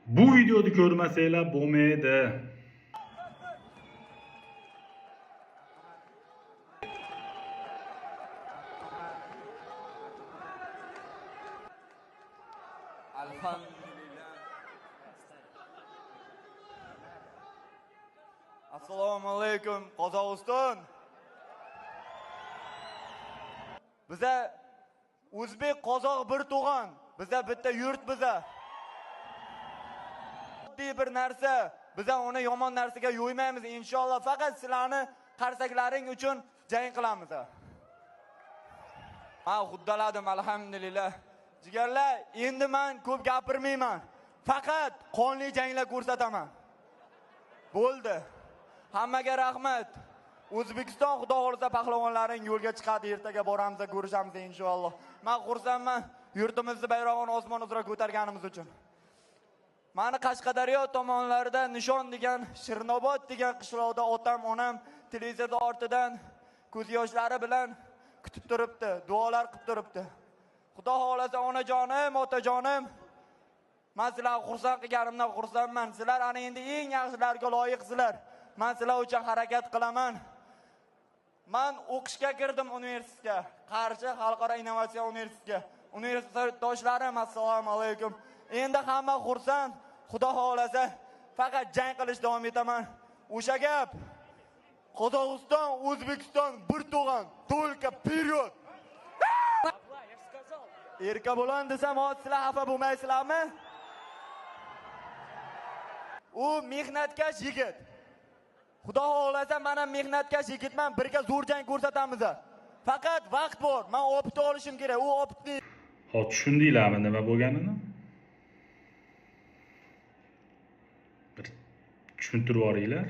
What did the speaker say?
Bu videoni ko'rmasanglar bo'lmaydi. Alhamdulillah. Assalomu alaykum, Qozog'iston. Biza o'zbek, qozoq bir tug'an. Biza bitta yurt biza. Oddiy bir narsa. Biza uni yomon narsaga yo'ymaymiz inshaalloh. Faqat sizlarni qarsaklaring uchun jang qilamiz. Men xuddaladim, alhamdulillah. Jigarlar, endi men ko'p gapirmayman. Faqat qonli janglar ko'rsataman. Bo'ldi. Hammaga rahmat. O'zbekiston xudo xohlasa pahlavonlaring yo'lga chiqadi, ertaga boramiz, ko'rishamiz inshaalloh. Men xursandman yurtimizni bayrog'ini osmon uzra ko'targanimiz uchun. Mani Qashqadaryo tomonlarida Nishon degan, Shirinobod degan qishloqda otam, onam televizorda ortidan ko'z yoshlari bilan kutib turibdi, duolar qilib turibdi. Xudo xohlasa onajonim, otajonim, men sizlarni xursand qilganimdan xursandman. Sizlar ana endi eng yaxshilarga loyiqsizlar. Men sizlar uchun harakat qilaman. Men o'qishga kirdim universitetga, Qarshi xalqaro innovatsion universitetga. Universitetdoshlarim, assalomu alaykum. Endi hamma xursand, xudo xohlasa faqat jang qilish davom etaman. O'sha gap. Qozog'iston, O'zbekiston bir tug'an, только вперед. Erkabulan desam, hozir sizlar xafa bo'lmaysizlarmi? U mehnatkash yigit. Xudo xohlasa men ham mehnatkash yigitman, birga zo'r jang ko'rsatamiz. Faqat vaqt bor, men opit olishim kerak. U opitni Hop, tushundinglarmi nima bo'lganini? Bir tushuntirib yuboringlar.